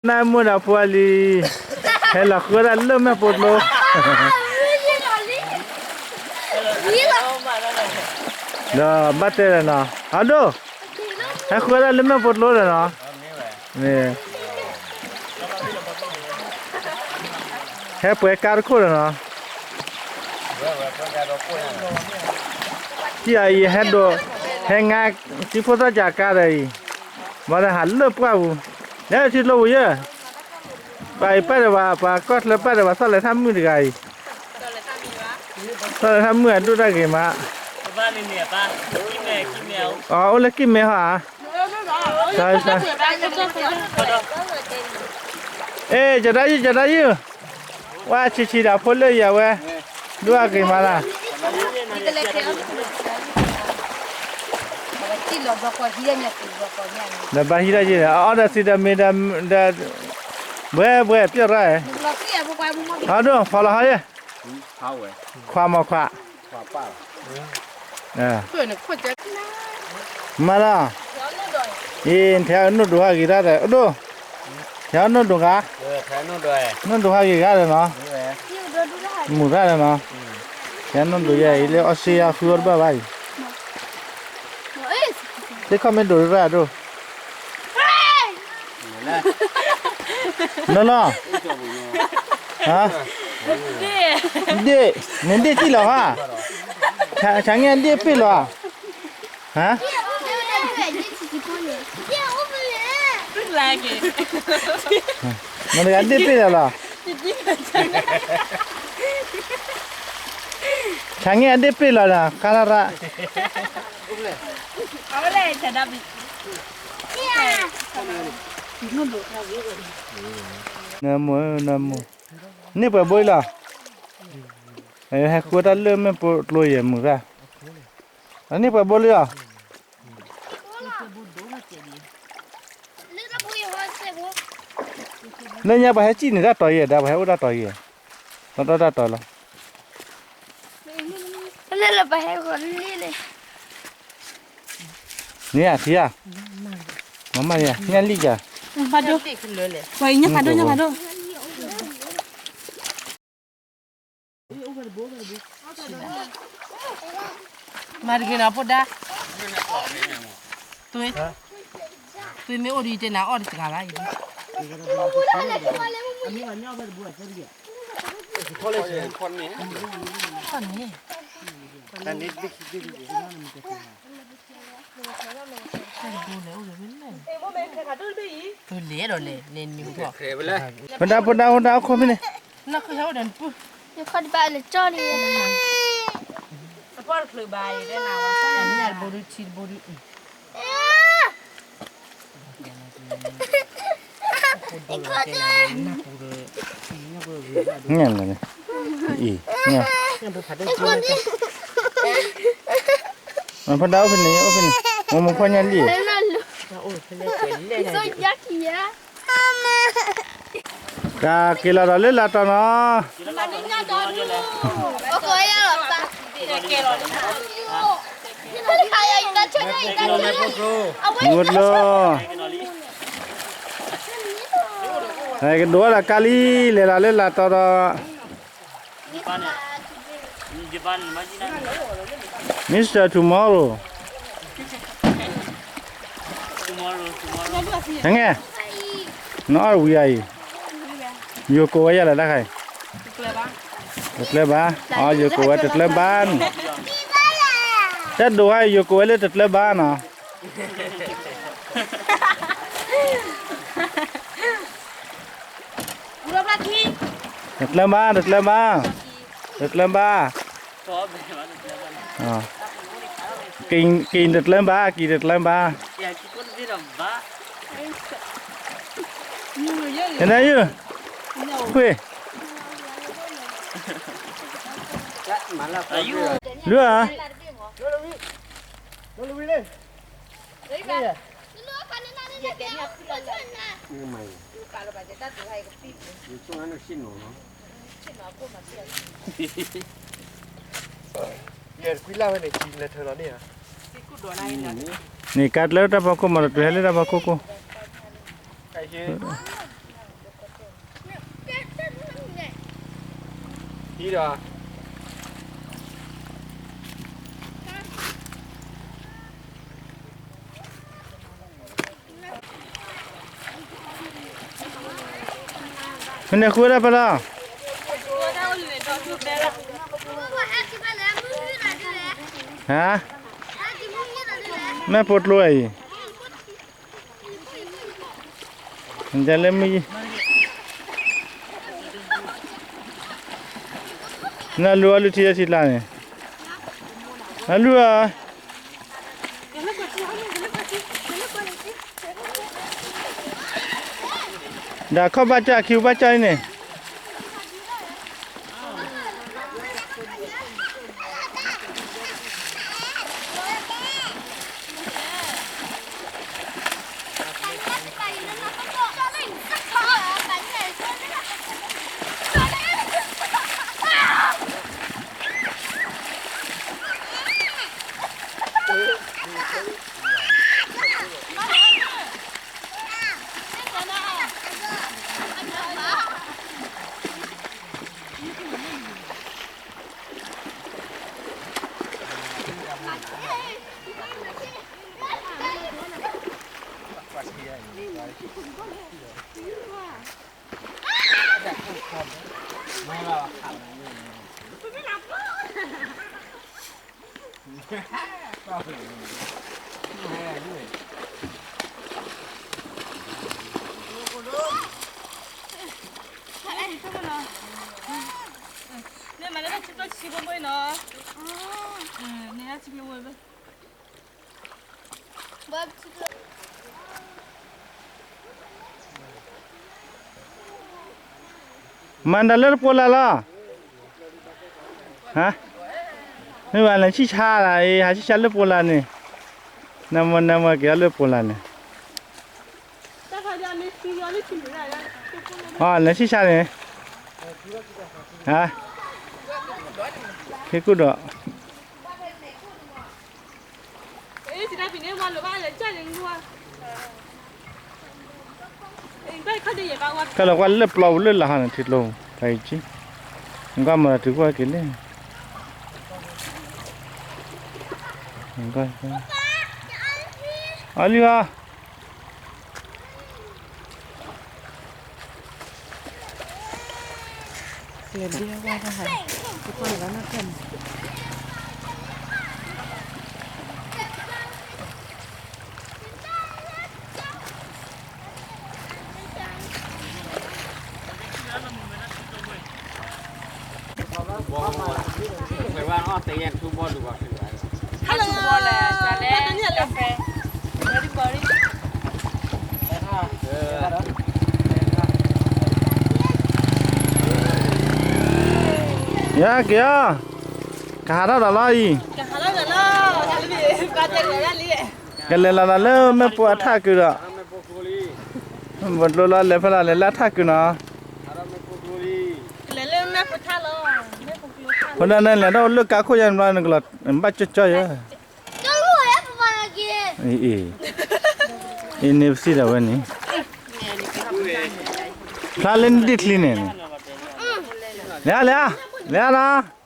နၢ်မုၣ်ဒီးဖိအလံၤ, ဟဲလီၤဃုဝဲဒၣ်လၢမဲာ်ပိာ်ကျိ, ဒီးဘၣ်တဲဒီးနီၤ, အဒိၣ်, ဟဲဃုဝဲဒၣ်လၢမဲာ်ပိာ်ကျိဒီးနီၤ, မ့ၢ် ဟဲပှဲၤကါတခိၣ်ဒီးနီၤ, ထံၣ်အံၤဟဲဒိး, ဟဲငါ, ထံဖိသၣ်ကၢ်ကါဒီးအံၤ, ဘၣ်ဒီးဟးလၢပှၢ်ပူၤ, လဲၤထံကျိပူၤယဲၢ်, ပှၤအံၤပာ်ဒီးဘၣ်, ပှၤကီၢ်ချၢပာ်ဒီးဘၣ် သီၣ်လဲၤထၣ်မုၣ်တဂၤအံၤ, သီၣ်လဲၤထၣ်မုၣ်အဒိၣ်တၢ်ဂ့ၤမး, အအိၣ်လၢကံၢ်မဲဟီဧါ, အဲ ကဒါယုၢ် ကဒါယုၢ်, ဝဲဆံးဆံးဒီးဖိလၢယၤဝဲ, ဒိၣ်အဂ့ၤမးလၢ ဒီးဘၣ်ဟံးတၢ်ယဲၢ်ဒီး အီၣ်ဒီးသံဒီးမ့ၤဒီး, ဒီး, ဘှဲဘှဲပျီၢ်ရၣ်, ဟီဒိၣ်ဖီလီၤဟီယဲၢ်, ခွါမီၤခွါ, မၤလီၤ, အံၤ ထဲအနိၣ်ဒိၣ်ဟးဂ့ၤတၢ်ဒီး အဒိၣ်, ထဲအနိၣ်ဒိၣ်ဂၤ, နိၣ်ဒိၣ်ဟးဂ့ၤဂၤဒီးနီၤ, မုာ်တၢ်ဒီးနီၤ, ထဲအနိၣ်ဒိၣ်ယဲၢ်အံၤ လၢအီစ့ယါဃုအီၣ်တဘၣ်ဘၣ်အံၤ, သ့ၣ်ခီၣ်မ့ၢ်ဒိၣ်တရၣ်အဒိၣ်, လီၤလီၤ, ဒ့ၣ်, နဒ့ၣ်တံၢ်လီၤဧါ, ဆါငဲၢ်ဒ့ၣ်ပ့ၢ်လီၤ, ဟါ, နတဂၤဒ့ၣ်ပ့ၢ်လီၤလီၤ, ဆါငဲၢ်အဒ့ၣ်ပ့ၢ်လီၤဒီး ခါရၣ်ရၣ်, နမိၢ်, နမိၢ်, န့ၢ်ပှဲၤဘိလီၤ, ဟဲဃုတၢ်လၢမဲာ်ပိာ်ကျိယဲၢ်မုာ်တၢ်, န့ၢ်ပှဲၤဘိလီၤ, လၢညါပှၤဟဲစံၣ်န့ၣ်တၢ်တီၤယဲၢ်ဒီး ပှၤဟဲအိၣ်တၢ်တီၤယဲၢ်, တီတီတၢ်တီၤလီၤ, လၢလၢပှၤဟဲဂီၤလံလံ, န့ၣ်ဧါ ထံဧါ, မၤမၤန့ၣ် ညၣ်လံၣ်ယၤ, ဖးဒိၣ်, ပှၤအံၤညၣ်ဖးဒိၣ် ညၣ်ဖးဒိၣ်, မၤတဂ့ၤနီၤ ဖိဒါ, သွေး, သွေးမ့ၢ်အိၣ်ဒီးယတဲနၤအီၣ်တစှၤဘၣ်အံၤ, ခီၣ်န့ၣ်, တၢ်လဲၤဒီးလဲၤ, လဲၤန့ၣ်, ဖိဒါ ဖိဒါ ဖိဒါ အိၣ်ခိးဖဲန့ၣ်, နခီၣ်တဘၣ်လၢကၠီလံ, ညၣ်လီၤန့ၣ်, အံၤ, ဖိဒါအိၣ်ဖဲန့ၣ် အိၣ်ဖဲန့ၣ်, မိၢ်မိၢ်ဖီၣ်ညၣ်လံၣ်, ကက့ၤလီၤဒီးလၢလာ်တီၤနီၤ, မူတလိၤ, ကဒိးဝဲဒၣ်ကါလံ, လဲၤလီၤလၢလာ်တီၤဒီး Mister Tomorrow, ဟဲငဲ, နအီၣ်ဝံၤအံၤ, ယိၤကိးဝဲယၤလၢတၢ်ခါအံၤ, တကျၢၤဘၣ်, အီ ယိၤကိးဝဲတကျၢၤဘၣ်န့ၣ်, တၢ်ဒိးဝဲယိၤကိးဝဲလၢ တကျၢၤဘၣ်နီၤ တကျၢၤဘၣ် တကျၢၤဘၣ် တကျၢၤဘၣ်, က့ၤတကျၢၤဘၣ် က့ၤတကျၢၤဘၣ်, နယုၢ်, ခွ့, လွံၢ်ဧါ, န့ၣ်ကါတလၢတၢ်ဖီခိၣ်မး တတုၤဟဲလၢတၢ်ဖီခိၣ်ကိၢ်, ဒီး မ့ၢ်န့ၣ်ဃုဝဲဒၣ်ဖဲလီၤ, ဟါ, မ့ၢ်ဖိကျိအံၤ ဒ်လၢမုၢ်ယံၤ, နလူၤအီၤလုၢ်ထံအထံကျါန့ၣ်, နလူၤအီၤ, ဒီးခီၣ်ဘၣ်ကၢ် ခံဘၣ်ကၢ်အံၤန့ၣ် မၤတၢ်လၢတပိာ်လၢ်လီၤ, မ့ၢ်ဘၣ်လဲၤဆံၣ်ဆါလၢအံၤ ဟးဆံၣ်ဆါလၢပိာ်လၢ်န့ၣ်, နမ့ၢ်နမ့ၢ်က့ၤအီၤလၢပိာ်လၢ်န့ၣ်, လဲၤဆံၣ်ဆါန့ၣ်, ဟါ, ဟ့ၣ်ကူၣ်ဒီး ကဲလီၤကွၢ်လၢပျီပူၤလၢလၢ်ဟါန့ၣ် ထံကျိ တၢ်အံၤကံ, ကွၢ်မၤတၢ်တုၤကွၢ်က့ၤလၢ, အီၣ်လံဧါ. Hello. Yá, kìa, ကဟးထီၣ်ဒီးလီၤအံၤ, ကလဲၤလီၤလီၤလၢမ့ၣ်ပိၢ်အထးကုာ်ဒီး, မ့ၣ်ပိၢ်ကျိလီၤ လဲၤဖဲလီၤ လဲၤလၢအထးကုာ်နီၤ, ဖဲဒၣ်န့ၣ် လဲၤထီၣ်လၢကါခိၣ်ယါန့ၣ်ဘျီ နကလီၤဘၣ်ကၠီကၠီယါ, အံၤ, အံၤန့ၣ်ပစံးဒၣ်ဝဲန့ၣ်, ဖျါလၢနဒ့ၣ်ချံန့ၣ်, လဲၤ, လဲၤ, လဲၤနီၤ.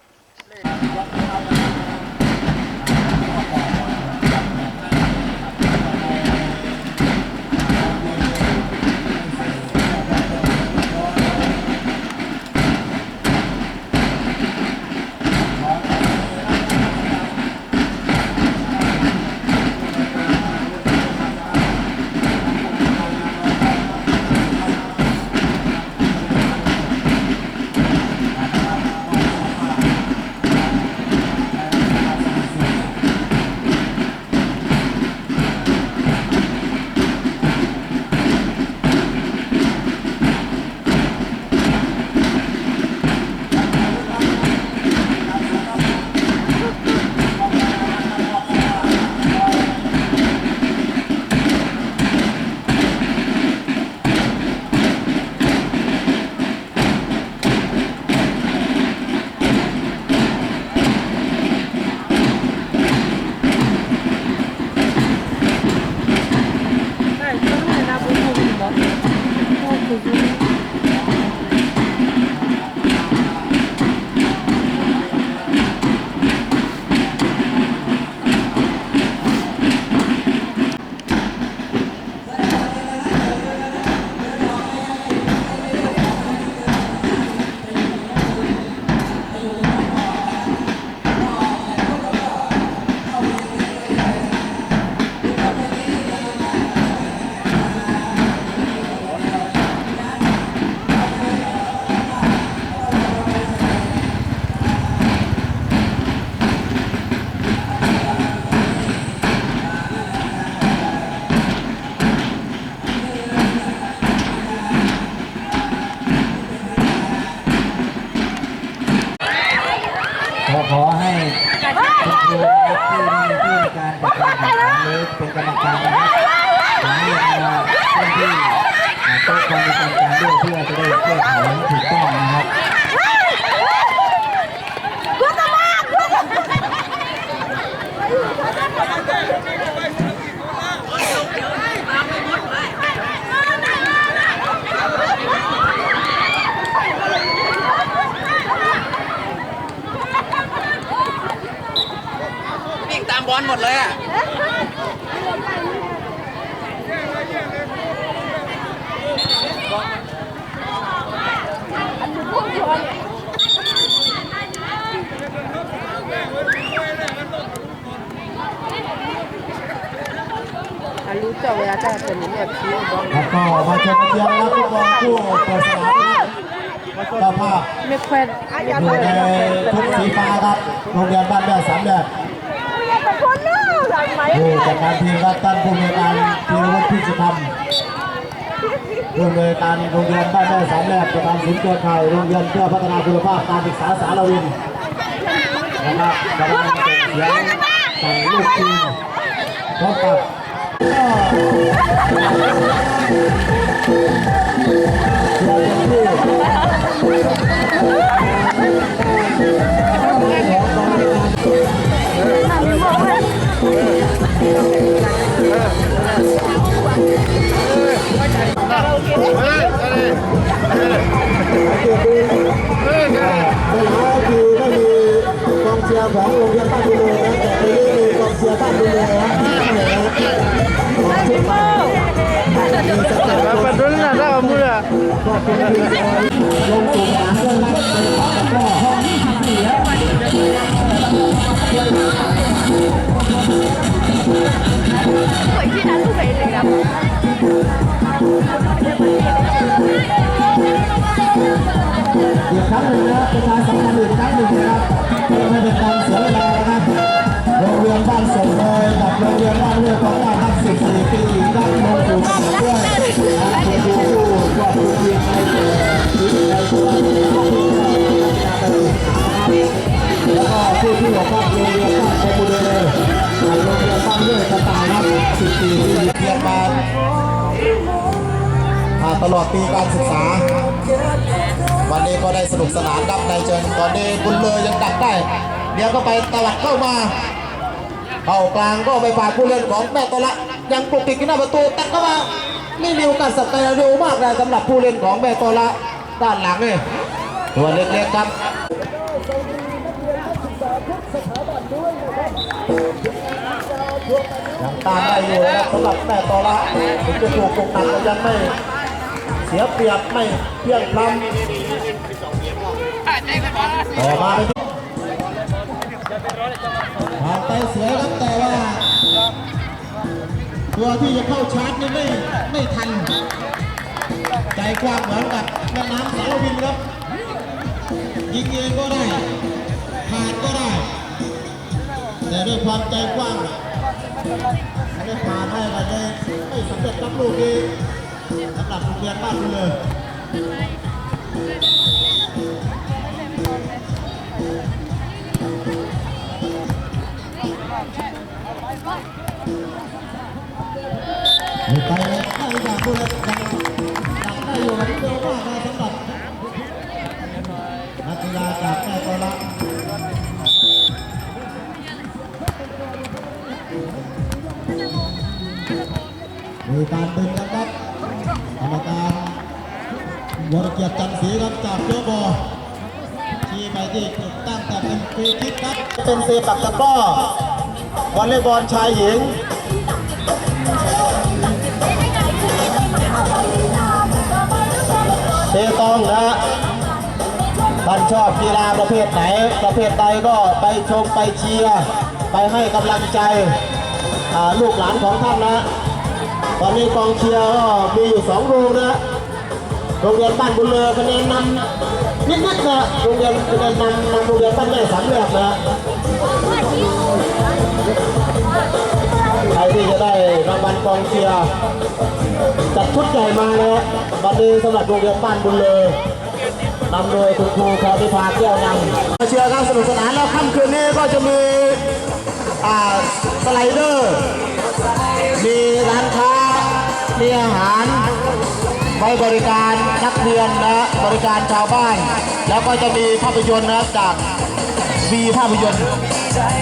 ขอขอให้คุณครูนะครับที่ที่มีการจัดการแข่งขันหรือเป็นกรรมการนะครับขอให้มาเล่นที่อ่าโต๊ะกองประจำการด้วยเพื่อจะได้แก้ไขให้ถูกต้องนะครับ วิ่งตามบอลหมดเลยอะ แล้วก็มาชมเชียร์นะครับ ฟุตบอลคู่เปิดสนามนะครับ เจ้าภาพ ไม่แควน อยู่ในชุดสีฟ้าครับ โรงเรียนบ้านแม่สามแยก ผู้จัดการทีมครับ ท่านผู้อำนวยการธีรวัฒน์ พิชิตธรรม ผู้อำนวยการโรงเรียนบ้านแม่สามแยก ประธานศูนย์เครือข่ายโรงเรียนเพื่อพัฒนาคุณภาพการศึกษาสารวิน นะครับ กำลังส่งเสียงสั่งลูกทีม พร้อมกับ เวลาคือไม่มีกองเชียร์ของโรงเรียนบ้านดูเลยนะ แต่ไปเล่นในกองเชียร์บ้านดูเลยนะ มาปัดด้วยนะ ถ้าเอามืออะ ลงสู่สนามเลือกตั้งเป็นสส อีกครั้งหนึ่งนะครับ ประชาสัมพันธ์อีกครั้งหนึ่งนะครับ เพื่อไม่เป็นการเสียเวลานะครับ โรงเรียนบ้านสวนดอยกับโรงเรียนบ้านห้วยทองบ้านทั้งสิบสี่ปี นักลงสู่สนามด้วย คุณครูผู้ควบคุมทีมในทีมในตัว แล้วก็ผู้ที่ออกบ้านโรงเรียนบ้านคอมมูเดอร์ โรงเรียนบ้านห้วยกระต่ายครับ สิบสี่ปี เรียนมา อ่า ตลอดปีการศึกษา วันนี้ก็ได้สนุกสนานครับ นายเชิญ ตอนนี้บุญเลอยังดักได้ เดี๋ยวก็ไปตวัดเข้ามา เข้ากลางก็ไปฝากผู้เล่นของแม่ตอละ ยังปลุกติกอยู่หน้าประตู ตัดเข้ามา นี่มีโอกาสสแตนเร็วมากนะ สำหรับผู้เล่นของแม่ตอละ ด้านหลังนี่ ตัวเล็กๆครับ ยังต้านได้อยู่นะครับ สำหรับแม่ตอละ ถึงจะถูกปลุกหนักแต่ยังไม่เสียเปรียบ ไม่เพลียงพล้ำ ต่อมาเป็น ผ่านไปสวยครับ แต่ว่า ตัวที่จะเข้าชาร์จนี่ไม่ ไม่ทัน ใจกว้างเหมือนกับแม่น้ำสารวินครับ ยิงเองก็ได้ ผ่านก็ได้ แต่ด้วยความใจกว้าง ไม่ได้ผ่านให้ แต่ได้ไม่สำเร็จครับลูกนี้ สำหรับโรงเรียนบ้านคุณเลย ไปเลย ได้จากคุณเลย ยังได้อยู่ เร็วมากนะ สำหรับนักกีฬาจากแม่กลอนละ มีการดึงนะครับ กรรมการ วรเกียรติ จันทร์ศรีครับ จากเยอะบอ ชี้ไปที่จุดตั้งแต่เป็นฟรีคิกครับ เป็นเซปักตะกร้อ วอลเลย์บอลชายหญิง เปตองนะฮะ ท่านชอบกีฬาประเภทไหน ประเภทใดก็ไปชมไปเชียร์ ไปให้กำลังใจ อ่า ลูกหลานของท่านนะ ตอนนี้กองเชียร์ก็มีอยู่สองโรงนะ โรงเรียนบ้านบุญเลอคะแนนนำนิดๆนะ โรงเรียนคะแนนนำนำโรงเรียนบ้านแม่สามแยกนะ ใครที่จะได้รางวัลกองเชียร์ จัดชุดใหญ่มานะ วันนี้สำหรับโรงเรียนบ้านบุญเลอ นำโดยคุณครูพรพิพาแก้วนันท์ เชียร์กันสนุกสนานแล้วค่ำคืนนี้ก็จะมี อ่า สไลเดอร์ มีร้านค้า มีอาหาร ไว้บริการนักเรียนนะ บริการชาวบ้าน แล้วก็จะมีภาพยนตร์นะ จาก วี ภาพยนตร์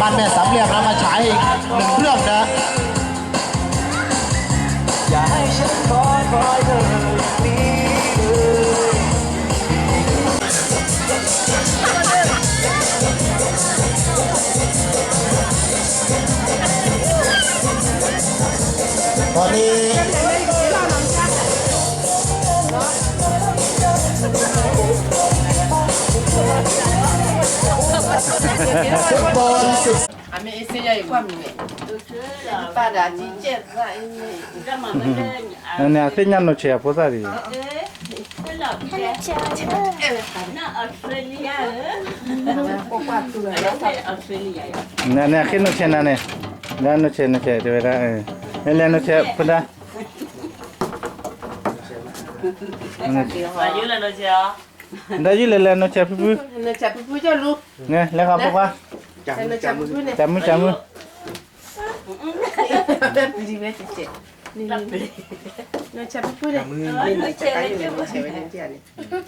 บ้านแม่สามเหลี่ยมนะ มาฉายอีกหนึ่งเรื่องนะ ตอนนี้ အမ့ၢ်အ့စ့ယါအံၤကွၢ်မံၤန့ၣ် ပာ်ဒၣ်ထံကဲၣ်သၣ်အံၤန့ၣ် နန့ၣ် အသ့ၣ်ညါနိဆဲးအဖိသၣ်ဒ်အံၤ နန့ၣ် အဃ့နိဆဲးနၤန့ၣ် လၢနိဆဲး နိဆဲး တဲဝဲဒၣ် လဲၤနိဆဲးဖိဒၣ် ဒၣ်ယုၢ်လဲၤလဲၤနိဆဲးဖုဖု လဲၤဃီဖိခွါ တၢ်မုၢ်တၢ်မုၢ် ဖုအသးပှၢ်လၢအဖျီမိၢ်တဖၣ်ပၢ်အံၤ ဖုဖုဧါ တဲနၤဖျီပှၤ ပှၤနီၢ်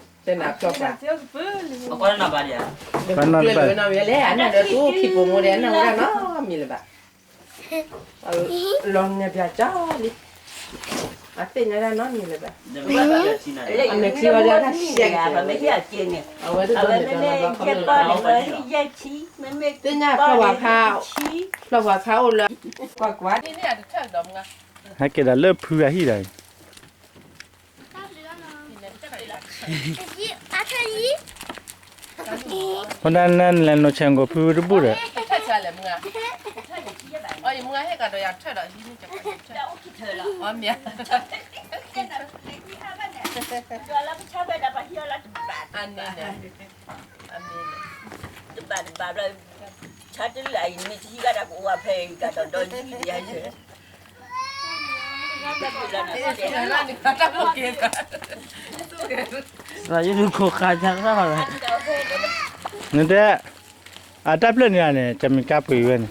တပၢ် ကျၢၤလၢဝဲနီၢ်မံၤလဲၣ် အနၢ်ဒီးသူအိၣ်ခံပိာ်မိၢ်ဒီး အနၢ်ဝဲဒၣ်နီတမံၤလၢၤဘၣ် လီၤနၢ်ပၠးကၠီလံ အသ့ၣ်ညါဒၣ်နီတမံၤလၢၤဘၣ် အမဲာ်ချံဝဲဒၣ်တၢ်ရှဲက့ၤ အဝဲတဒိးန့ၣ်ဒီးလီၤဘၣ်ခီဖျိလီၤ သ့ၣ်ညါဖျီပှၤခါ ဖျီပှၤခါအိၣ်လၢ ကွၢ်ကွၢ် ဟဲက့ၤဒီးလၢဖုအဟံၣ်ဒီး ဖဲဒၣ်နလဲၤနိဆဲး ကိးဖုတဘူၣ်ဒီး တဘၣ်တဘၣ်ဘျီ ဆါတလၢအံၤ မ့ၢ်တဟံးဘၣ်တၢ်ကအိၣ်ဝဲဖဲအံၤ တၢ်ဒီးဒီယံၤဒံးယဲ နတဲ အတၢ်ဖျၢၣ်န့ၣ်န့ၣ် ကမ့ၢ်ကါပှ့ၤဝဲန့ၣ်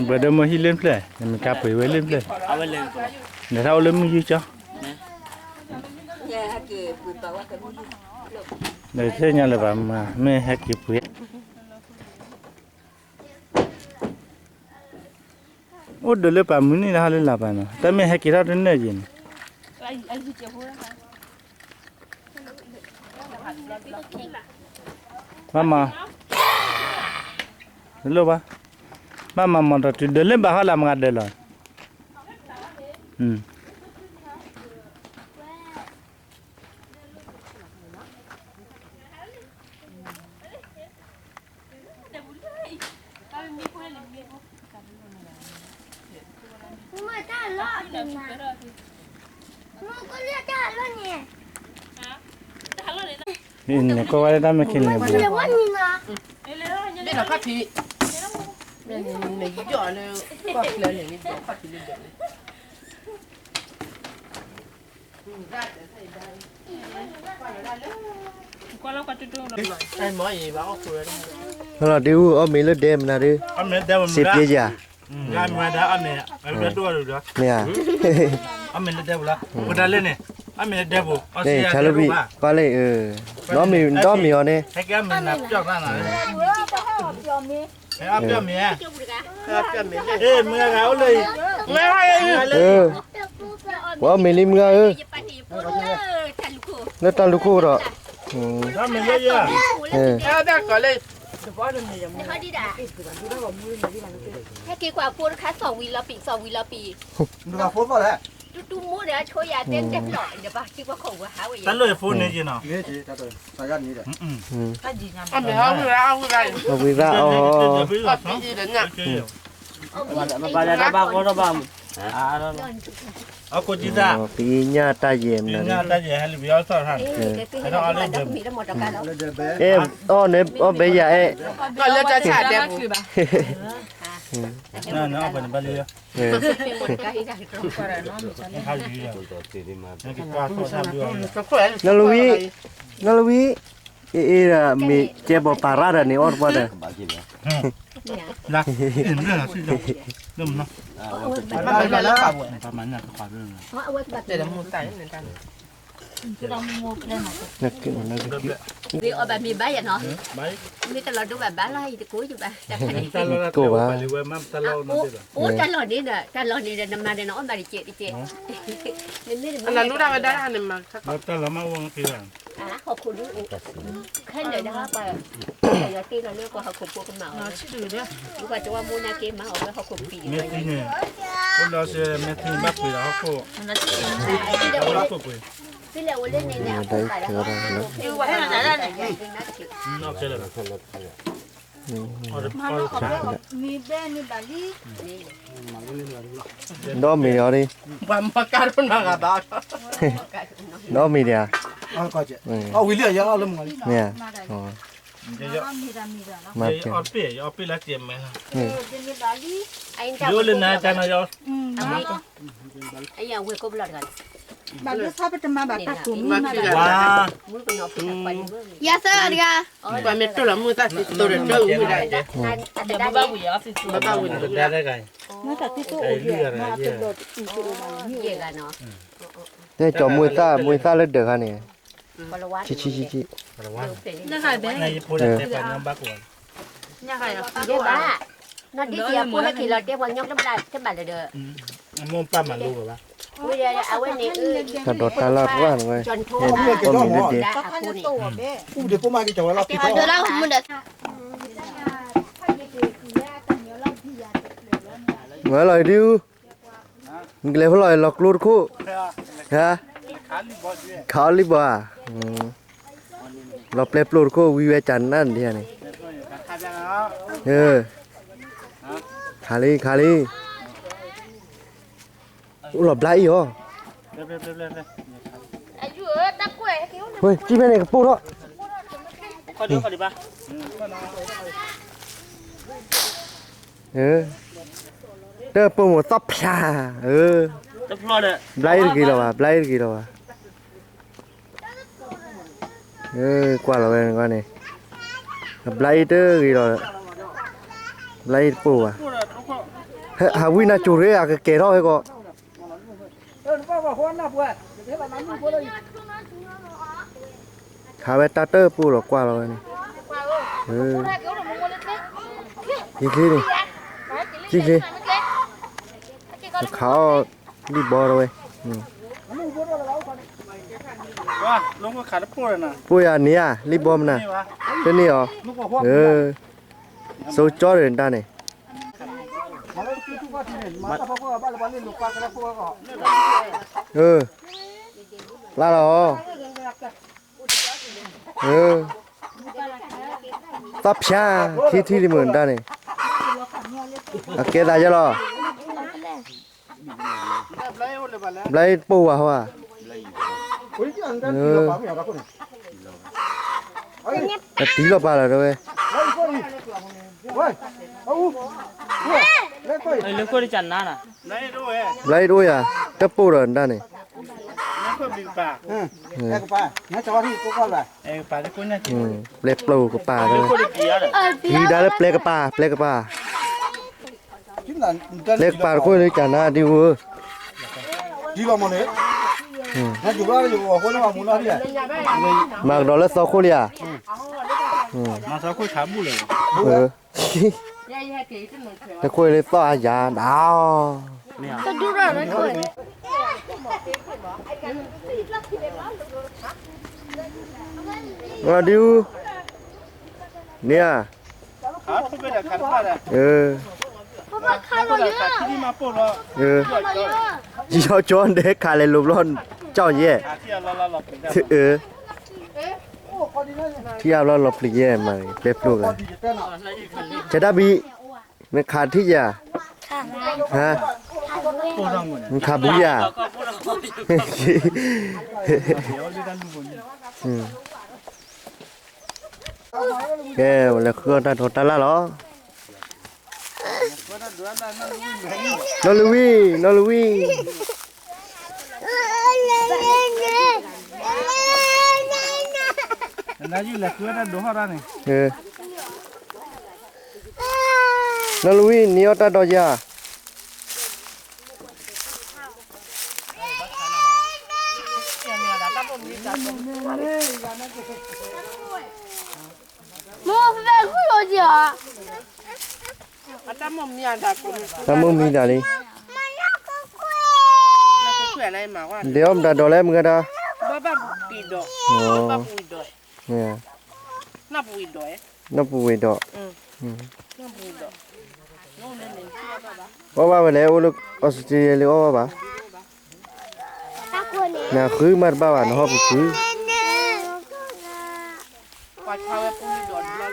ဘၣ်ဒီးမိၢ်ဟံၣ်လၢဖျၢၣ် ကမ့ၢ်ကါပှ့ၤဝဲလၢဖျၢၣ် ဒီးတၢ်အိၣ်လၢမုၢ်ယုၢ်ကၠီ ဒီးသ့ၣ်ညါလၢၤဘၣ်မး မ့ၢ်ဟဲက့ၤပှ့ၤ အိၣ်ဒီးလၢပာ်မုၢ်နံၤလၢဟီလၢလၢ်ပာ်နီၤ တၢ်မ့ၢ်ဟဲက့ၤထီၣ်တနၢၣ်ယံၤန့ၣ် ဘၣ်မၤ လိၣ်ဘၣ် ဘၣ်မၤမၤတီၤတုၤဒီးလၢဘၣ်ဟီလၢမၤဒၢးလီၤ နကွၢ်ဝဲဒၣ်တၢ်မ့ၢ်ခံန့ၣ် ဘ့ၣ်လီၤခီၣ်ထံး မ့ၢ်နယီၣ်လၢ ကွၢ်ချၢန့ၣ် နယီၣ်ခီၣ်ထံးလၢဒၢးန့ၣ် လီၤဒုးအီၣ်မ့ၤလၢဒဲမနုၤဒုး စ့ပျဲယၤ မ့ၢ်ဧါ ဆါလီၤဘံၣ် ကွၢ်လၢ ဒီမ့ၢ်အီၤန့ၣ် ပှၤအီၣ်မ့ၤလံမုၢ်ဂၤဧၢ လၢတၢ်လူၢ်ခိၣ်ဒီး ဟဲက့ၤကွၢ်ဖိတခါ သီၣ်ဝံၤလီၤပံာ် သီၣ်ဝံၤလီၤပံာ် တူတူမိၢ်ဒီးအဆိယၤတဲတဲဖျီၣ် ဒီးပှၤက့ၤကွၢ်ခိၣ်ဝဲဟးဝဲယၤ တၢ်လၢယဖိန့ၣ်က့ၤနီၤ အမ့ၢ်ဟးဝံၤရၣ် အဝံၤရၣ် အီၣ်ပံာ်အံၤဒီးညၣ် ဘၣ်တၢ်ဘၣ်ကီတၢ်ဘၣ်မူ အါ အခိၣ်ကံသး, ပအံၤညၣ်တၢ်ယဲၢ်မနုၤ, ပအံၤညၣ်တၢ်ယဲၢ်ဟဲလံပယီၤသီၣ်ထါန့ၣ်, အဲၣ်, အဲၣ်, အီၣ်န့ၣ် အီၣ်ဘဲယၤအဲၣ်, ကီၢ်လၢတၢ်ဆၣ်ဒဲပူၤ, နအီၣ်ဘဲန့ၣ်ဘၣ်လံ, အဲၣ်, နီၢ်လဝံ, နီၢ်လဝံ, အ့ၣ်အ့ၣ်ဒီး မ့ၢ်ကဲဘီပာ်ရၣ်ဒီးန့ၣ် အီၣ်တပှၢ်ဒီး မ့ၢ်အီၣ်ဘၣ်မ့ၢ်ဘၣ်ယၤနီၤ, မ့ၢ်တလီၤဒိဘၣ်ဘၣ်လီၤ ယတကိးယဘၣ်, ကိးဘၣ်, အိၣ်တၢ်လီၢ်န့ၣ်ဒီး တၢ်လီၢ်န့ၣ်ဒီး နမၤဒီးနအီၣ်ဘၣ်တကဲးတကဲး, နမ့ၢ်တမၤဒီး တၢ်လီၢ်မ့ၢ်အိၣ်က့ၤဘၣ်, ဟီၣ်ခိၣ်ဒူ ခဲလၢာ်ဒၣ်ပှၤ, ပှၤယီၤတ့လီၤလၢပှၤဟီၣ်ခိၣ်ဖိကမၤအီၤ, ပှၤတဝီမိၢ်နၢ်က့မၤအီၤဝဲဟီၣ်ခိၣ်ပံၤ, မ့ၢ်သံန့ၣ်, အိၣ်ဒီးစ့မဲာ်ထံဘၣ်ပှ့ၤဒီးဟီၣ်ခိၣ်, ဖဲလဲၣ်အိၣ်လၢန့ၣ်န့ၣ်, ဒီးမ့ၢ်အီၤဒ်, ဒီးမ့ၢ်ဒံးဧါ, မ့ၢ်ဧါ, မ့ၢ်, ယသၢဂၤတဂၤ, တဲကၠီမွေသၣ် မွေသၣ်လၢဒၢးခါန့ၣ်, ဆံဆံဆံဆံ, တၢ်ဒိးတၢ်လၢ်ရၣ်န့ၣ်ဝဲ, အမ့ၢ်လၢဒဲး, မ့ၢ်လီၤဒုး, နကလဲၤဖဲလီၤလီၤကျိတခိၣ်, ခးအီၤလံဘီဧါ, လီၤပျဲပျိတခိၣ် ဝံဝဲကနၣ်ဒံးဧါန့ၣ်, ခးလံ ခးလံ, အိၣ်လီၤဘျါအံၤအီၤ, ဝဲ ကံၢ်ဖဲန့ၣ်ကပိၢ်ထီၣ် တၢ်ပိာ်မိၢ်သီၣ်ဖျါ, ဘျါအံၤတဂ့ၤလီၤဘၣ် ဘျါအံၤတဂ့ၤလီၤဘၣ်, ကွၢ်လီၤဝဲန့ၣ်, ဘျါအံၤတဂ့ၤလီၤ, ဘျါအံၤတပိာ်ဘၣ်, ဟးဝံနၤကၠိၤရ့အကကဲၤထီၣ်ဟဲကီး ခးဝဲတၢ်တၢၢ်ပိၢ်လီၤကွၢ်လီၤဝဲန့ၣ်, ယချ့န့ၣ်, ယချ့, ခးအီၤလံဘီတဝဲ, ပိၢ်ယၤန့ၣ်ဧါ လံဘီမနၤ, တန့ၢ်အီၤ, စိကၠီဒီးတၢ်န့ၣ် ပျၢ်လီၤ, သီၣ်ဖျါ, ထံထံလံမုၢ်တၢ်န့ၣ်, အကဲသးယဲလီၤ, ဘျါအံၤတပိာ်ဝဲဟီဧါ, အတံၤလီၤပာ်လီၤတဝဲ ဘျါအံၤတအိၣ်ယၤ, တပိာ်ဒီးတၢ်န့ၣ်, ပျဲပျိကပၤတဝဲ, ဟံးဒါလၢပျဲကပၤ ပျဲကပၤ, ပျဲကပၤတခိၣ်လၢကနါဒံးဝဲ, မၤကဒီးလၢသီခိၣ်လံဧါ, တခိၣ်လၢသီၣ်အါယၤဒၣ်, ဒုး, န့ၣ်ဧါ, ယီၤကၠီဒဲးခးလဲၤလိာ်ဘျီ, ကၠီယဲၢ်, ထံအါဘျီလီၤပျံၤယဲၢ်မး, ပျဲပျိလၢ, ဆဲးတၢ်ဘံ, မ့ၢ်ခးထံၣ်ယၤ, ဟါ, ခးဘူးယၤ, ကဲ လဲၤဃုအီၣ်တၢ်ဒိးတၢ်လၢ်လီၤ. နီၢ်လဝံ, နီၢ်လဝံ. နီၢ်လဝံ နအီၣ်တၢ်ဒိးယၤ. တၢ်မိၢ်မံဒၣ်လံ, ဒဲးအီၣ်မတၤဒိးလဲၣ် မုၢ်ဂၤတၢ်, နီၢ်ပူၤဝ့ၤဒိး, အီၣ်ဘၣ်ဝဲလဲၣ် အိၣ်လၢအီစထြ့လယါလၢအီၣ်ဘၣ်ဘၣ်, နဃုမးတဘၣ်ဘၣ် နဟီၣ်ပူၤဃု, ဒီလၣ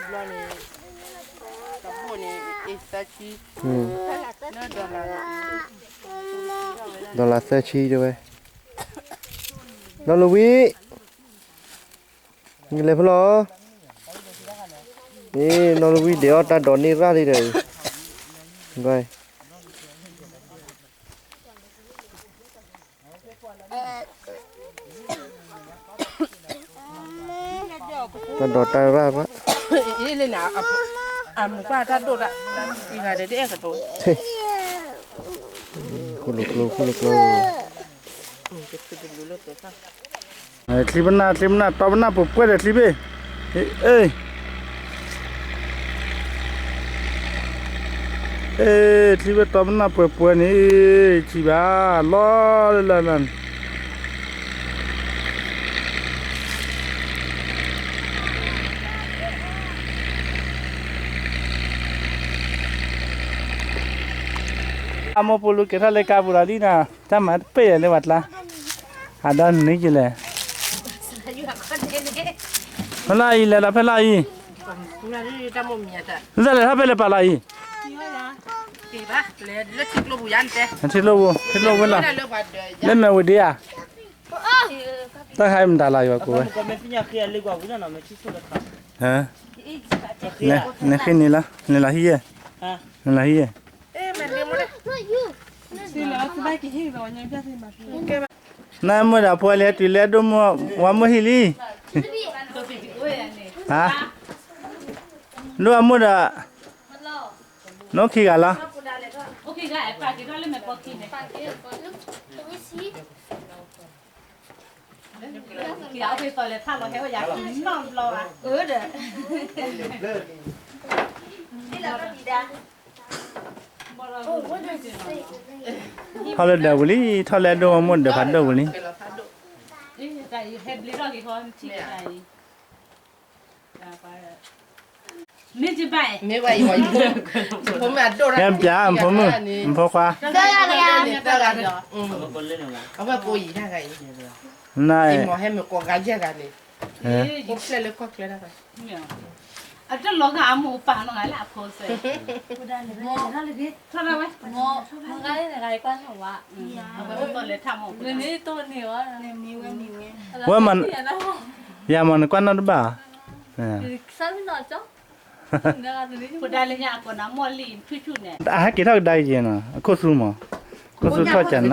်သၢဆံတဲဝဲ, နီၢ်လဝံ နကလဲၤဖဲလဲၣ်, နီၢ်လဝံဒဲးအီၣ်တၢ်ဒိးန့ၢ်ရၣ်လံဒီး, တၢ်ဒိးတၢ်ရၣ်ဘၣ်, အမုၢ်ကွၢ်တၢ်ဒိၣ်ဒၣ်, အံၤဂၤဒဲးတအဲၣ်ကတိၤ, ဃိလိာ်ကျိ ဃိလိာ်ကျိ ချံပနၢ် ချံပနၢ် တီပနၢ်ပှဲၤပှဲၤဒီးချံဘ့ၣ်, အ့ၣ်, အ့ၣ်ချံဘ့ၣ်တီပနၢ်ပှဲၤပှဲၤန့ၣ်, ဆံးဘၣ်လီၤလၢလၢလၢ အမိၢ်ပူၤလူၤက့ၤထီၣ်လၢကါပူၤဒီးလံနီၤ, တၢ်မၤတပ့ၢ်ယၤလၢပှၤကျါ, အဒီနုၤကလဲၣ်, ဖဲလၢအံၤလဲၤဒီးဖဲလၢအံၤ, နတလဲၤထီၣ်ဖဲလဲၣ်ပာ်လီၤအံၤ, ထံကျိပူၤ ထံကျိပူၤဝဲလီၤ, လၢမဲာ်ဝံၤဒံးဧါ, တၢ်ဟဲမတၤလီၤယွၤကိးဝဲ နဃ့န့ၣ်လီၤ နလီၤဟံၣ်ယဲၢ်, နလီၤဟံၣ်ယဲၢ်, နမ့ၢ်ဒၣ်ဖိလံၤဟဲတုၤလၢဒိၣ်မူ ဝါမူဟံၣ်လံ, ဟါ, ဒိၣ်အမူဒီး, နအိၣ်ခံဂၤလီၤ, ထီၣ်လၢဒၢးပူၤလံ, ထီၣ်လၢအဒိၣ်အမိၢ်ဒၢးဖးဒိၣ်ပူၤလံ, မ့ၢ်ပျၢ်ဖိမုၣ် ဖိခွါ, န ဝဲမ့ၢ် ယၤမ့ၢ်နကွၢ်နီၣ်တဘၣ်, အဟဲက့ၤထီၣ်ကဒါက့ၤနီၤ အခိၣ်သူမး, ခိၣ်သူထီၣ်ကနၤ,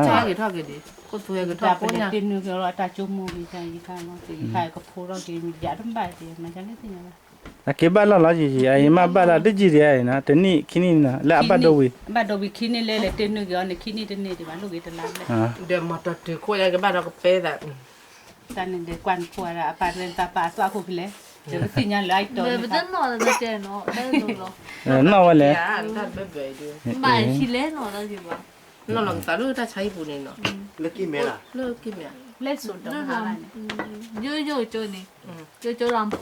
ခိၣ်သူဟဲက့ၤထီၣ်ကနၤ, တၢ်ကဖိထီၣ်က့ၤ ယၤတဘၣ်, အက့ၤဘၣ်လီၢ်လီၤယံၤယံၤ အအံၤမ့ၢ်ဘၣ်လီၢ်လီၤယံၤယံၤ အအံၤမ့ၢ်ဘၣ်လီၢ်တယံၤဒံးအံၤနီၤ တနံၣ်ခံနံၣ်နီၤ လၢအဘၣ်ဒိဝံၤ, ဘၣ်ဒိဝံၤခံနံၣ်လၢလဲၤတ့ၢ်နုာ်က့ၤအီၤန့ၣ် ခံနံၣ်တန့ၢ်ဒံးဘၣ် လိၣ်က့ၤတလါဘျဲၣ်, ဒီးမၤတတုၤခိၣ်ယကဘၣ်ဒီးကပဲသး, တၢ်န့ၣ်ဒီးကွၢ်နဖိဒီးအပၢ်ရဲၣ်တၢ်ပာ်အသွၣ်ခိၣ်ဖဲလဲၣ်, ဒီးပသ့ၣ်ညါလၢအတီၤ, နီၣ်ဝဲလဲၣ်, ဘၣ်လဲၣ်, နီၣ်လီၤကသးလၢတၢ်ဆါဟံၣ်ပူၤန့ၣ်နီၤ, လၢကံၢ်မဲလၢ်, လၢကံၢ်မဲ, ယိယိကၠိန့ၣ်, ယိယိကၠိလီၤမူ,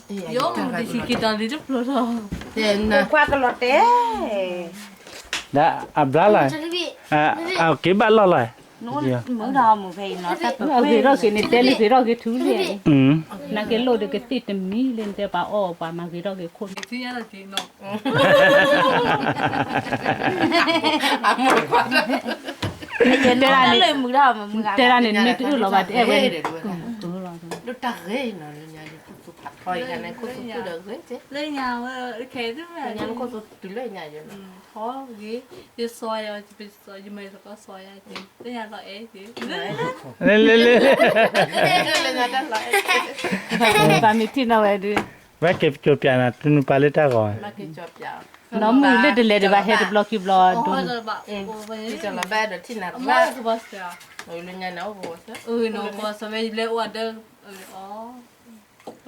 ယိမူတဆံးက့ၤတီၤလံတဖျိထီၣ်, ကွၢ်ကလီၤတဲာ်, ဒီးအဘျါလီၤ, အက့ၤဘၣ်လီၢ်လီၤ မုၢ်ဒီးမုၢ်ဖဲအံၤနီၤ တၢ်ပဂ့ၤထီၣ်က့ၤန့ၣ် တဲလၢဂ့ၤထီၣ်က့ၤထူလံ, နာ်က့လိၣ်ဒီးကသ့ၣ်တမံၤလၢနတဲပှၤအီၣ်ပှၤမၤဂ့ၤထီၣ်က့ၤခိၣ်န့ၣ် တဲဒၣ်န့ၣ် တဲဒၣ်န့ၣ် မ့ၢ်တအၢၣ်လီၤဘၣ် တအဲၣ်ဝဲန့ၣ် လၢတၢ်ဂ့ၤနီၤ လၢညါ လၢညါဝဲ ခဲအံၤ လၢညါ ယစီၤယၤ ယမၤယသကိးစီၤယၤက့ၤ လၢညါလီၤအဲၣ်က့ၤ လၢ လၢ လၢ လၢညါတၢ်လီၤအဲၣ်က့ၤ ဘၣ်မ့ၢ်ထံၣ်နီၣ်ဝဲဒုး ဘၣ်က့ၤကၠိပၠးနၤ တနုာ်ပာ်လၢတၢ်ဂီၤ နီၢ်မုၢ်လၢတလဲၤဒံးဘၣ် ဟဲတဘျီခံဘျီဒိၣ်န့ၣ် လၢညါန့ၣ် အိၣ်ဘၣ်စၢၤ အၢ န့ၣ်မုၢ်ဂၤလဲၣ် နီၣ်က့ၤတၢ်ဖးကျါဒ်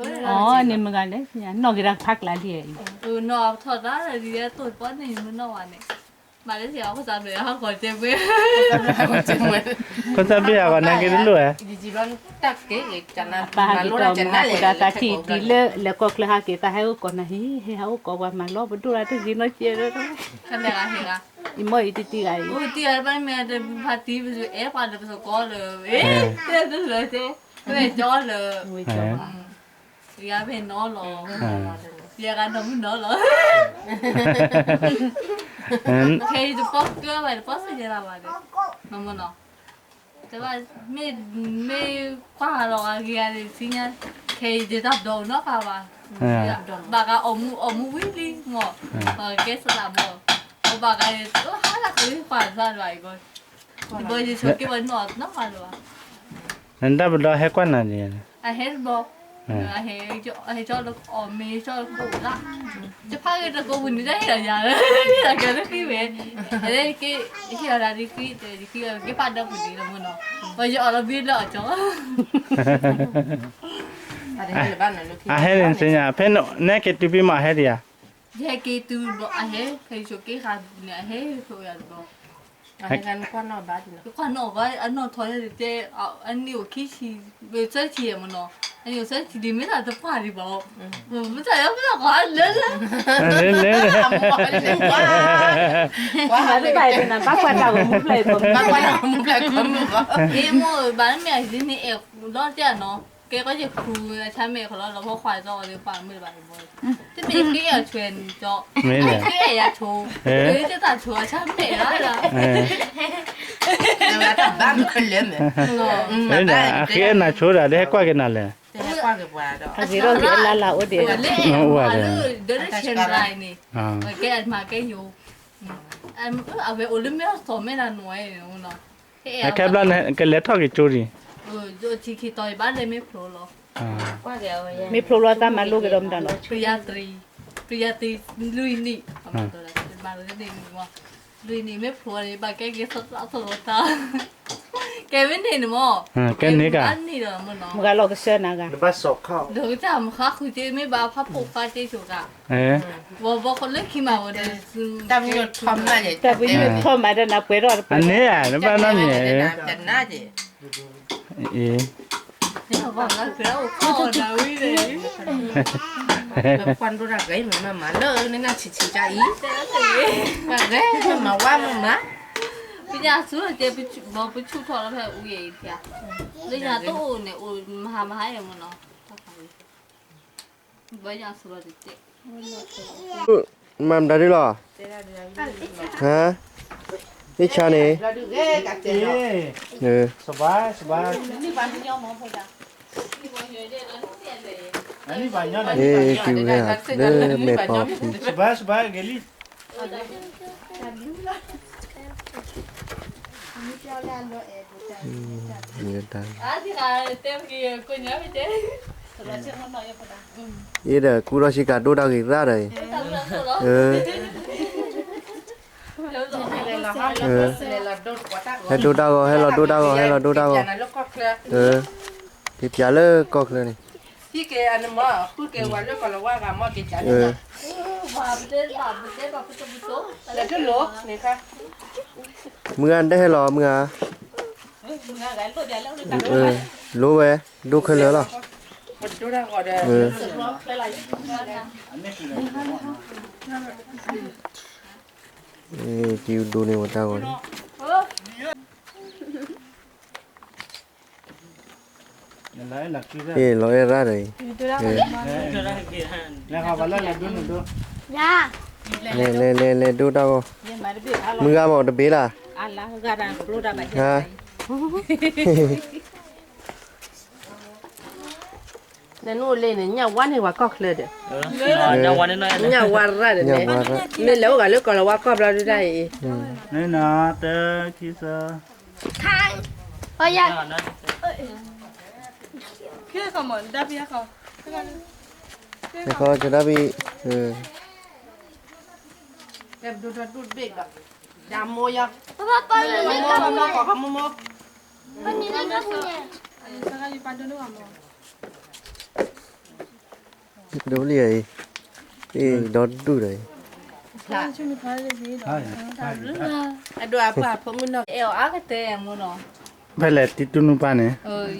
အံၤ နီၣ်ထီၣ်တၢ်ဒ်သိးပီၣ်န့ၣ် မုၢ်နီၣ်ဝဲန့ၣ် မၤလၢစ့ၢ်ကီး ခိၣ်သးဘျၢဟီၣ်ကီးကဲပှဲၤ ခိၣ်သးဘျၢဟီၣ်ကီးနာ်က့ၤတလိၣ်ဧါ ပၢ်ဟဲက့ၤဒီးမၤဖိဒါသးထံၣ်တံၤလၢလဲၤကီၢ်ချၢဟးက့ၤ သးဟဲအိၣ်ကီးနၤဟံၣ် ဟဲဟးအိၣ်ကီးပှၤမၤလီၤပဒိၣ်တၢ်တဂ့ၤနီတကဲး အံၤမ့ၢ်အံၤတံၤတံၤဂၤအံၤ တံၤဂၤတဘၣ်မ့ၢ်တဖးတံၤပစူၤအဲၣ်ပှၤလၢပသကိးလၢ အဲၣ် တဲတလၢၤတဲ ဝဲကၠီလၢ ယၤဖဲနီၤလီၤ ယၤဂၤနီၤမုၢ်နီၤလီၤ ခဲအံၤတပီၢ်ကၢဘၣ် တပီၢ်စၢၤယၤလၢဘၣ်ဒီး နီၤမုၢ်နီၤ တဘၣ် မ့ၢ် မ့ၢ်ကွၢ်လီၤဂၤဂ့ၤဂၤန့ၣ် သ့ၣ်ညါ ခဲအံၤယတၢ်ဒိးနီတခါဘၣ် ဘၣ်ဂၤအီၣ်မူ အီၣ်မူဝံၤလံမ့ၢ် ကဲစလၢဘီ အဘၣ်ဂၤ ဟါလၢကကွၢ်စၢ်လၢၤဘၣ်အံၤဘီ ဘီယဆိးက့ၤဘၣ်နီၢ်နီၢ်လၢၤဘၣ် နတၢ်ပဒီဟဲကွၢ်နၤန့ၣ် အဟဲတဘီ အဟဲကၠီလၢအီၣ်မ့ၤကၠီလၢကိးလၢ် ယဖးဂ့ၤတကိးပူၤန့ၣ် တၢ်ဟ့ၣ်လီၤယၤလၢ ယကဲလၢဃံဝဲ အလၢကဟ့ၣ်လီၤတၢ်ဒ်ဃံ ယကဟ့ၣ်ဖးဒၢပူၤန့ၣ်လီၤမ့ၢ်နီၤ ပယအီၣ်လီၤဘံလၢအီၣ်ကၠီ အဟဲန့ၣ်စ့ၢ်ညါ ဖဲနဟဲက့ၤတုၤဖဲမးဟဲဒံးဧါ ယဟဲက့ၤတုၤဘျီအဟဲ ဖဲယဆိးက့ၤဃာ်န့ၣ် အဟဲဖိယၤတဘျီ ကွၢ်နီၣ်ဘၣ် အနီၢ်ထီၣ်တဲ အနံၣ်အိၣ်ခံဆံ သၢဆံမ့ၢ်နီၤ အနံၣ်အိၣ်သၢဆံဒံး မ့ၢ်သးတပှၢ်ဒံးဘၣ် မ့ၢ်သးလၢမ့ၢ်သးကွၢ်လၢလၢ လၢလၢ ဘၣ်ကွၢ်တၢ်ဂီၤမူဖျၢၣ်အံၤ ဘၣ်ကွၢ်တၢ်ဂီၤမူဖျၢၣ်အံၤ အ့ၣ်မိၢ်ဘၣ်မ့ၢ်အံၤန့ၣ်အဲၣ်လီၤတဲနီၤ ကဲကီယခူအဆါမဲာ်ခီလီၤ လီၤဖီခွါဒီးလၢပှၤမ့ၢ်ဘၣ်တဘီ တမ့ၢ်ဃ့အီၤဆွဲန့ၣ်ကၠီ မ့ၢ်လဲၣ် ဃ့အဲၣ်ယၤဆိ ဃ့တၢ်ဆိအဆါမဲာ်လီၤ တၢ်ဘၣ်မုၢ်ခဲလၢာ်မဲာ် မ့ၢ်လဲၣ် အဃ့အဲၣ်နၤဆိဒီး လၢဟဲကွၢ်က့ၤနၤလဲၣ် အဂ့ၤထီၣ်က့ၤအလၢ်လၢ်အိၣ်ဒံး အိၣ်ဝဲဒၣ် ဒၢးဆဲးရၤန့ၣ် ကဲမၤကဲယိၤ အဝဲအိၣ်လၢမဲၢ်စီၤမဲၢ်တၢ်နီၤ အခဲဘျီန့ၣ် ကလဲၤထီၣ်က့ၤကၠိဒံး ထံခံတီၤဘၣ်လဲၤမ့ၢ်ဖျိလီၤ မ့ၢ်ဖျိလီၤသးမၤလိက့ၤဒီးမတၤနီၤ ပယၤတရံး ပယၤတရံး လွံၢ်နံၣ် မၤတၢ်န့ၣ် လွံၢ်နံၣ်မ့ၢ်ဖျိန့ၣ် ဘၣ်ကဲက့ၤသီသီတၢ် ကဲမ့ၢ်န့ၣ်န့ၣ်မ့ၢ် ကဲန့ၣ်က မုၢ်ဂၤလီၤကစၢ်နၤဂၤ ဒီးကစၢ်မုၢ်ဃါဃုာ်က့ၤမ့ၢ်ဘၣ်ဖးဖိၣ်ဃါက့ၤဆိက ဝဲဘီဃီလၢခံမးဝဲဒီး တၢ်ပညိၣ်ထီၣ်မးဒီးနၤပှဲၤထီၣ် အန့ၣ်ဧါ နဘၣ်နီတမံၤ တနါက့ၤ အ့ ပကွၢ်ဒိၣ်တၢ်ဂ့ၤမ့ၢ်မးမးလၢနနၢ်ဆံးဆံးကါအံၤ ပဂ့ၤမၤဝါမးမး ပညါဆူကဲ ဘီပဆူၣ်ထီၣ်လီၤဖဲအူအံၤဖျါ လၢညါတအိၣ်န့ၣ် အိၣ်မဟါမဟါအံၤမ့ၢ်နီၤ ဘီညါဆူလီၤတကဲ မၤမတၤဒ်လီၤ ဟါ အ့ၣ်ဆါန့ၣ် စဘါ စဘါ အ့ၣ် တုၤဝဲဒၣ် လၢမဲာ်ပီၤဖံ မ့ၢ်တၢ် အ့ၣ်ဒီး ကူထီၣ်ဆံကၤဒိၣ်တၢ်ဂ့ၤရၣ်ဒီးအံၤ ဟဲဒိၣ်တၢ်ဂီၤ ဟဲလီၤဒိၣ်တၢ်ဂီၤ ဟဲလီၤဒိၣ်တၢ်ဂီၤ က့ၤပၠးလၢကီၢ်ချၢန့ၣ် မုၢ်ဂၤတဟဲလီၤ မုၢ်ဂၤ လိဝဲ ဒိၣ်ခဲလၢာ်လီၤ တံၤဒိၣ်န့ၢ်ဝဲတၢ်ဂီၤန့ၣ် လီၤအဲၣ်ရၣ်ဒီးအံၤ, လဲၤလဲၤလဲၤဒိတၢ်ဂီၢ်, မုၢ်ဂၤမးတဘ့ၣ်လၢ်, ဟါ နနအိၣ်လၢန့ၣ် ညၣ်ဝါန့ၢ်ဝဲကီၢ်ချၢဒီး, ညၣ်ဝါရၣ်ဒီးန့ၣ်, မ့ၢ်လဲၤအိၣ်ဂၤလၢကီၢ်လီၤဝါကီၢ်ဘျီဒုဒၣ်အံၤ, နတခံသၢ, နခီကဒၣ်ဘံၣ်, ဒ်မိၢ်ယီၤ, မိၢ်မိၢ်မိၢ်မိၢ်, ဒိလံအံၤ, ဒီဒူၣ်ဒီးအံၤ, အဒိၣ်အပှၢ်ဖိမုၣ်နီၤ အဲၣ်အီၤအါကတၢၢ်မ့ၢ်နီၤ, ဖဲလဲၣ်တံတူၢ်နူပၢ်န့ၣ်,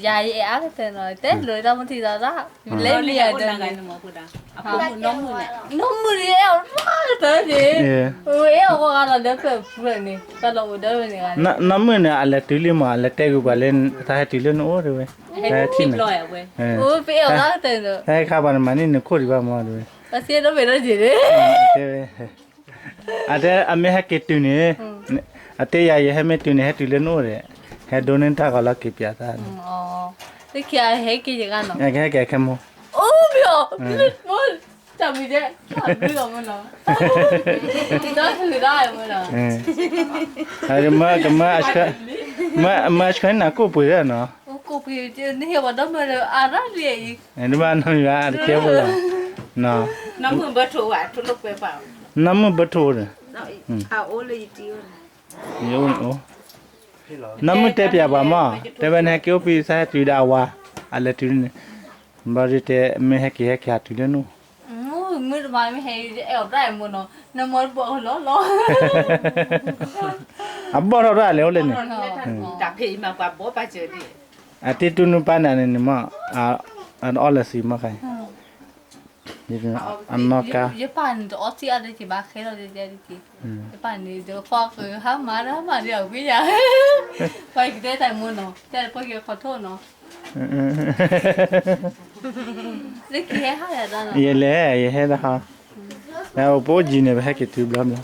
ယၤယအဲၣ်အါကတၢၢ်နီၤ တဲလိာ်တၢ်မုၢ်ထံသးသၣ်, လဲၤမံယၤဒၢးန့ၣ် နီၢ်မုၢ်န့ၣ် အဲၣ်အီၤတဖၣ်ကတၢၢ်န့ၣ်, အဲၣ်အီၤဂီၢ်ဂၤလီၤဒီးဖျၢၣ်ဖျၢၣ်န့ၣ် တၢ်လီၤအိၣ်ဒီးဝဲန့ၣ်, နီၢ်မုၢ်န့ၣ် အလဲၤတုၤလံမး အလဲၤတဲဂုာ်ပှၤလၢ တၢ်ဟဲတုၤလၢနအိၣ်တဲဝဲ, ဟဲထံၣ်န့ၣ်, ပအဲၣ်အီၤဂၤကတၢၢ်န့ၣ်, ဟဲခါပှၤန့ၣ် မၤန့ၢ်နခိၣ်ဒံးဘၣ်မးတဲဝဲ, ပစ့ဒိးဘ့ၣ်ဒီးက့ၤန့ၣ်, တဲဝဲ အတဲအမ့ၢ်ဟဲက့ၤတုၤန့ၣ်, အတဲယၤယဟဲမ့ၢ်တုၤန့ၣ် ဟဲတုၤလၢနအိၣ်ဒီး, ဟဲဒိးန့ၢ်တၢ်ဂီၤလီၤက့ၤပၠးသးန့ၣ်, လၢခံဟဲက့ၤယဂၤနီၤ, ဟဲက့ၤခဲမိၢ်, အိၣ်ဘျီ, တၢ်မံၤဒဲး, တၢ်ဘျုးလီၤမ့ၢ်နီၤ, ဒီးထုးဒၣ်မ့ၢ်နီၤ, မ့ၢ်အဆှၢနၤကိၣ်ပှ့ၤဒီးနီၤ, ကိၣ်ပှ့ၤန့ၣ်ဟဲဝဲဒီးမ့ၢ်လၢအရၣ်လံအံၤ, တဘၣ်နီတမံၤဘၣ် တကဲဖိလီၤ, နီၢ်မုၢ်ဘၢထိၣ်ဒီး နီၢ်မုၢ်တဲပၠးပှၤမး, တဲဝဲနဟဲက့ၤအိၣ်ဖဲစးဟဲတုၤဒီးအဝၤ, အလဲၤတုၤန့ၣ်, ဘၣ်ဒ်တဲ မ့ၢ်ဟဲက့ၤဟဲက့ၤဟးတုၤလၢနအိၣ်, မုၢ်တမၤမ့ၢ်ဟဲအဲၣ်အီၤတၢ်အံၤမ့ၢ်နီၤ, နမ့ၢ်တဘၣ်လီၤလီၤ, အဘီၣ်ထီၣ်တၢ်လဲၤအိၣ်လဲၣ်န့ၣ်, အတံတူၢ်နူပၢ်န့ၣ်န့ၣ်မး, အအီၣ်လၢစံးမးခါ, အနီၢ်ကါ, ယပၢ်န့ၣ်တအီထံအါဒၣ်က့ၤဘၣ်ခဲလၢာ်ဒ်ကဲဒ်က့ၤ, ယပၢ်န့ၣ်ဒီးဖီကဟါမၤတၢ်မၤဒ်အဝံယၤ, ပှၤကတဲတၢ်မ့ၢ်နီၤ တဲပှၤက့ၤခီထိၣ်နီၤ, လၢခံဟဲဟးယၤတၢ်နီၤ, ယလဲၤ ယဟဲတဟါ, ပအိၣ်ယံၤန့ၣ် ပဟဲက့ၤတုၤဘျီ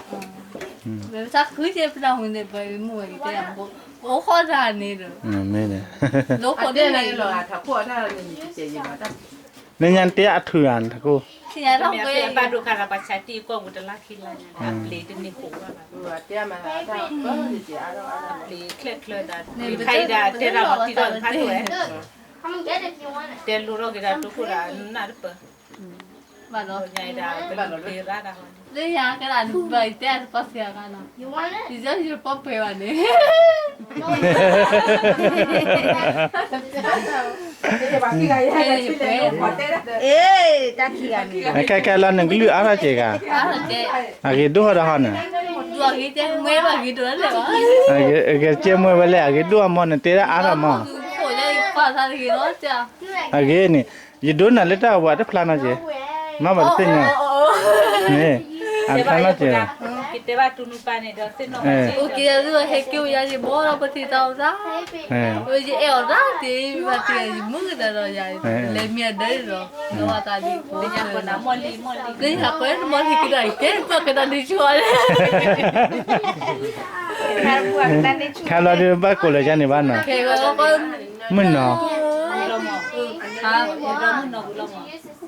ဘျီ, ပသးဃုက့ၤပတၢ်မုၢ်န့ၣ် ပအိၣ်ဃီတၢ်န့ၣ်ဒီး, မ့ၢ်န့ၣ်, လၢညါတဲအထုးဧါ ထးခိၣ်, ဘၣ်ဒိခါဒီးပှၤဆါတံၢ်ကီၢ်ပူၤတလါခံလါညါ အပျ့ၤတန့ၢ်ဃိးဘၣ်ဘၣ်, အပျ့ၤချၢၣ်ချၢဒီး ခါအံၤဒၣ်တဲတၢ်လီၤတံၢ်ထီၣ်ဖးဒိၣ်ဝဲ, တဲလိၤထီၣ်က့ၤဒီးတိခိၣ်ဒီးနၢ်တပၢၢ်, ဘၣ်ဒီး, ညါအံၤဒၣ်ပလီၤပျ့ၤရၣ်ဒၣ်, လၢယၤကဲဒၣ်နဘၣ်တဲတပီၢ်စှၤဂၤနီၤ, ယယတပီၢ်ပှဲၤဘၣ်န့ၣ် ခဲခဲလၢနကလုၢ်အါထီၣ်က့ၤဂၤ, အဂ့ၤဒိၣ်ဒီးဟီန့ၣ်, အဂ့ၤကဲမွဲဝဲလဲၣ် အဂ့ၤဒိၣ်အမီၢ်န့ၣ် တဲဒၣ်အါထီၣ်မီၢ်, အဂ့ၤန့ၣ်, ယဒိးနၤလၢတၢ်အဝဲတဖျါနီကဲ, မ့ၢ်ဘၣ်တသ့ၣ်ညါ, အတဖျါနီကဲဘၣ်, ဟဲက့ၤဝဲယၤယဘီဒီးပထံၣ်တၢ်အီၣ်တၢ်, ယအဲၣ်အီၤတၢ်တ့ၢ် ဘၣ်တ့ၢ်ယမုၢ်ကတၢၢ်ဒီးယၤ, လဲၤမံအဒၢးဒီး, ဒီးဘၣ်သးဒ်, လၢညါကွဲမီၢ်လံကဒီးကဲ ပှၤကဒီးဒ်ဆိန့ၣ်, ခဲလီၤဒုးဘၣ်ကိးလၢယၤန့ၣ်ဘၣ်နီၤ, မုၢ်နီၤ,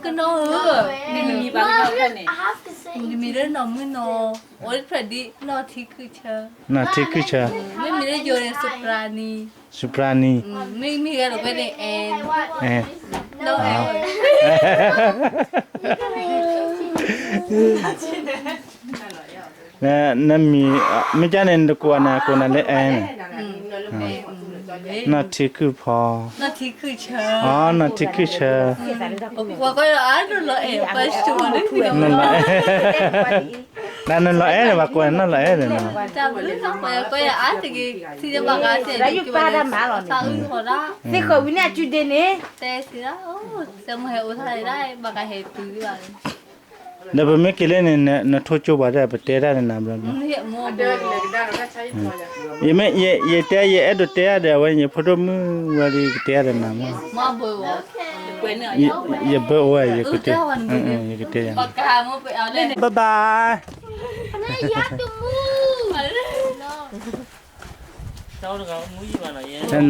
ကနီၤဧၢ, နမံၤလၢနီၢ်မုၢ်နီၤ, အိၣ်ဖျဲၣ်ဒ်နီၢ်ထံခုၣ်ဆၢ, နီၢ်ထံခုၣ်ဆၢ, မ့မ့ၢ်လၢယိၤန့ၣ် စူပြၤနံ, စူပြၤနံ, မ့မ့ၢ်ဂဲၤလိာ်ကွဲန့ၣ် အဲၣ်, နီၢ်အဲၣ်, နမံၤ, မ့ၢ်ကန့ၣ် နတကိးနၤ ကိးနၤလၢအဲၣ်န့ၣ်, နီၢ်ထံခုၣ်ဖီ, နီၢ်ထံခုၣ်ဆၢ, နီၢ်ထံခုၣ်ဆၢ, နလီၤအဲၣ်, နလီၤအဲၣ်န့ၣ် ပှၤကိးနၤနီၢ်လီၤအဲၣ်န့ၣ်နီၤ, သ့ၣ်ဃီၤဝံၤန့ၣ် အစုဒ့န့ၣ်, တဲစံးဒၣ်, တမ့ၢ်ဟဲအိၣ်ထီၣ်ဒၣ် ဘၣ်ကဟဲတုၤဘၣ်န့ၣ်, ဒီးပမ့ၢ်က့ၤလၢန့ၣ် နထိကၠိပှၤဒီး ပတဲတၢ်ဒီးနၤဘျီဘျီ, ယမ့ၢ် ယ ယတဲ ယအဲၣ်ဒိးတဲတၢ်ဒီး အဝဲ ယဖိဒိၣ်မုၣ်ဝဲဒီး ယကတဲတၢ်ဒီးနၤမ့ၢ်, ယဘၢအိၣ်ဝဲ ယကတဲ, ယကတဲယၤ, bye bye.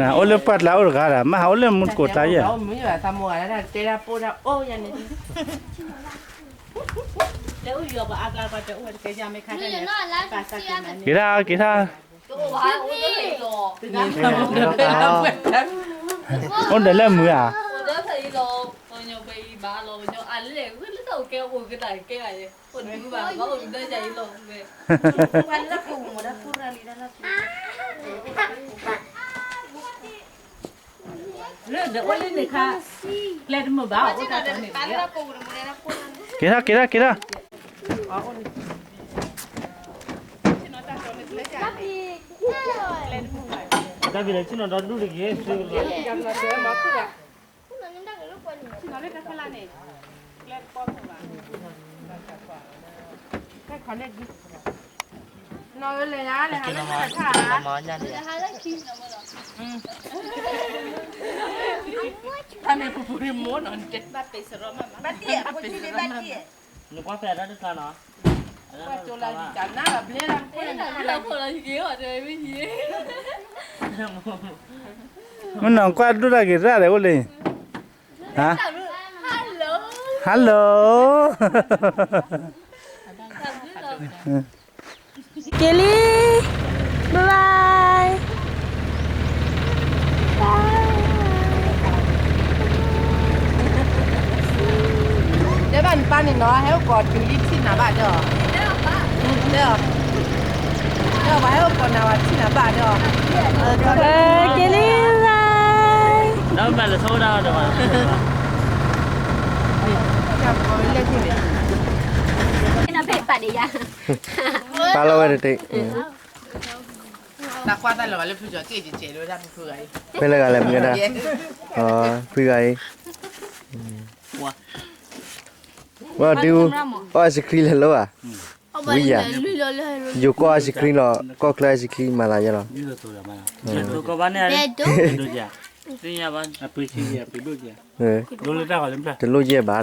အိၣ်လၢပှၢ်ကျါအိၣ်တဂၤဒီး မ့ၢ်ဟးအိၣ်လၢမူတကိးတၢ်ယဲၢ်, က့ၤထီၣ် က့ၤထီၣ်, အိၣ်ဒီးလၢမုာ်ဧါ. လၢဒီးအိၣ်လၢန့ၣ်ခါ, ကျဲတမုာ်ဘၣ်, အိၣ်တၢ်တမုာ်ဘၣ်. က့ၤထီၣ် က့ၤထီၣ် က့ၤထီၣ်. တၢ်ဖံးလၢဆ့ၣ်နီၤဒီဒူၣ်တက့ၢ်, နကွၢ်ဖဲဒၣ်တခါနီၤ, မ့ၢ်နီၤ ကွၢ်ဒိၣ်တၢ်ဂ့ၤရၣ်ဒီးအိၣ်လံ, ဟါ, hello, က့ၤလံ, bye bye. တဲဘၣ်နပၢ်န့ၣ်နီၤ, ဟဲအိၣ်ကိးတုၤလံထံၣ်နၤဘၣ်ဒီး, တဲအီၤ, တဲအီၤ, ပှၤဟဲအိၣ်ကိးနၤဝဲထံၣ်နၤဘၣ်ဒီး, က့ၤလံ, bye bye. ပာ်လီၤဝဲတတဲ, တၢ်ကွၢ်တၢ်လီၤဂာ်လၢဖုကၠီၤက့ၣ်ကဲးကဲးလၢဝဲဒၣ်ဖုဖုဂၤအံၤ, ဖဲလၢဂၤလဲၣ်မ့ၢ်ဝဲဒၣ်, ဖုဂၤအံၤ, ဝဲဒုး, အီၣ် ice cream လဲၤလိဘၣ်, ဝံယၤ, ယိၤကီၢ် ice cream လီၤ, ကီၢ်ချၢ ice cream မၤသးယဲလီၤ, တလိၣ်ယဲၢ်ဘၣ်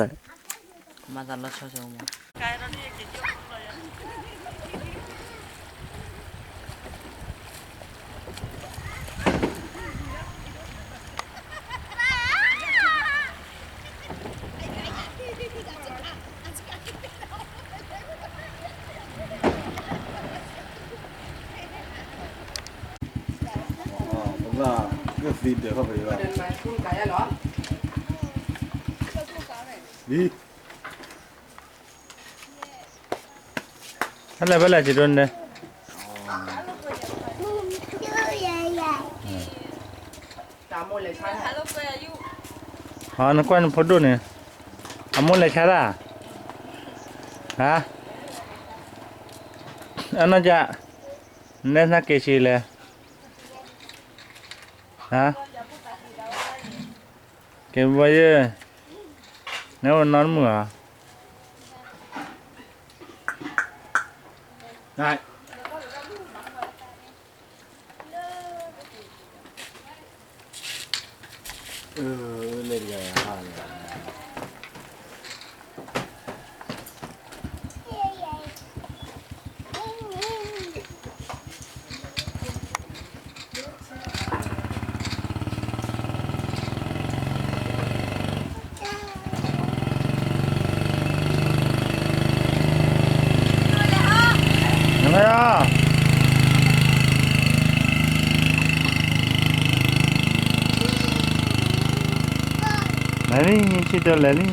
ဒီး ဟဲလၢဖဲလဲၣ် စံးဒိၣ်န့ၣ်, နကွၢ်နဖိဒိၣ်န့ၣ်, အမိၢ်လဲၤဆါတၢ်, ဟါ, အနီၢ်ကၠၢ်, နဲနက့ၤဆံးလဲၣ်, ဟါ, က့ၤဘီယဲၢ်, နဲအိၣ်နီတမုာ်ဧါ. လဲၤလံ ဆံးဒိၣ်လဲၤလံ.